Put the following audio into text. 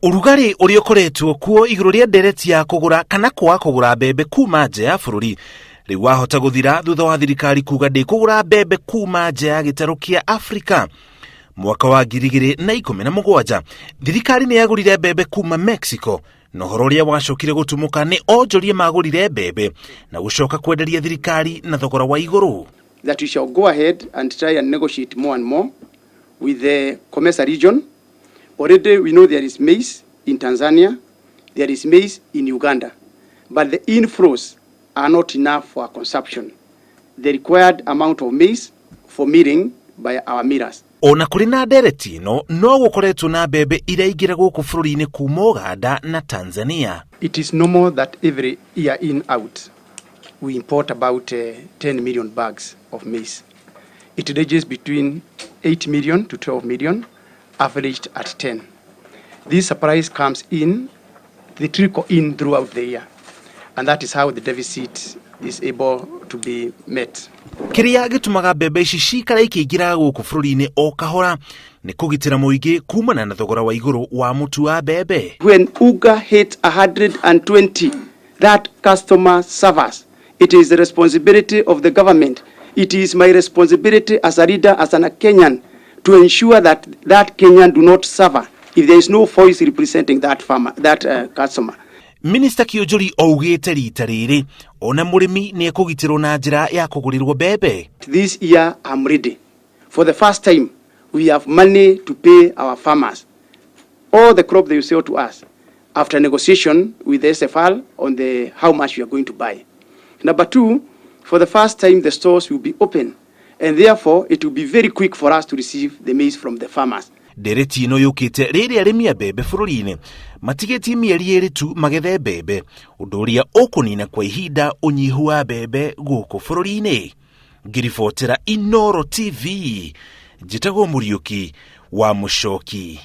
Ũrugarĩ ũrĩa ũkoretwo kuo igũrũ rĩa ndereti ya kũgũra kana kwaga kũgũra mbembe kuma nja ya bũrũri rĩu wahota gũthira thutha wa thirikari kuga ndĩkũgũra mbembe kuma nja ya gĩtarũ kĩa Afrika. Mwaka wa 2017 thirikari nĩ yagũrire mbembe kuma Mexico na ũhoro ũrĩa wacokire gũtumũka nĩ onjoria magũrire mbembe na gũcoka kwenderia thirikari na thogora wa igũrũ. That we shall go ahead and try and negotiate more and more with the COMESA region. Already we know there is maize in Tanzania, there is maize in Uganda, but the inflows are not enough for our consumption. The required amount of maize for milling by our millers. Ona kũrĩ na ndereti ĩno no gũkoretwo na mbembe iraingĩra gũkũ bũrũri-inĩ kuma Uganda na Tanzania. It is normal that every year in out we import about 10 million bags of maize. It ranges between 8 million to 12 million, averaged at 10. This supplies comes in, they trickle in throughout the year. And that is how the deficit is able to be met. Kĩrĩa gĩtũmaga mbembe ici cikare ikĩingĩraga gũkũ bũrũri-inĩ o kahora nĩ kũgitĩra mũingĩ kumana na thogora wa igũrũ wa mũtu wa mbembe. When Unga hits 120, that customer suffers. It is the responsibility of the government. It is my responsibility as a leader, as a Kenyan, to ensure that that Kenyan do not suffer if there is no voice representing that farmer, that customer. Minista Kiunjuri augĩte rita rĩrĩ ona mũrĩmi nĩ ekũgitĩrwo na njĩra ya kũgũrĩrwo mbembe. This year I'm ready. For the first time, we have money to pay our farmers. All the crop they will sell to us after negotiation with the SFL on the how much we are going to buy. Number two, for the first time the stores will be open and therefore it will be very quick for us to receive the maize from the farmers. Ndereti ĩno yũkĩte rĩrĩa arĩmi a mbembe bũrũri-inĩ matigĩtie mĩeri ĩrĩ tu magethe mbembe, ũndũ ũrĩa ũkũnina kwa ihinda ũnyihu wa mbembe gũkũ bũrũri-inĩ. Ngĩribotera Inooro TV, njĩtagwo Mũriũki wa Mũcoki.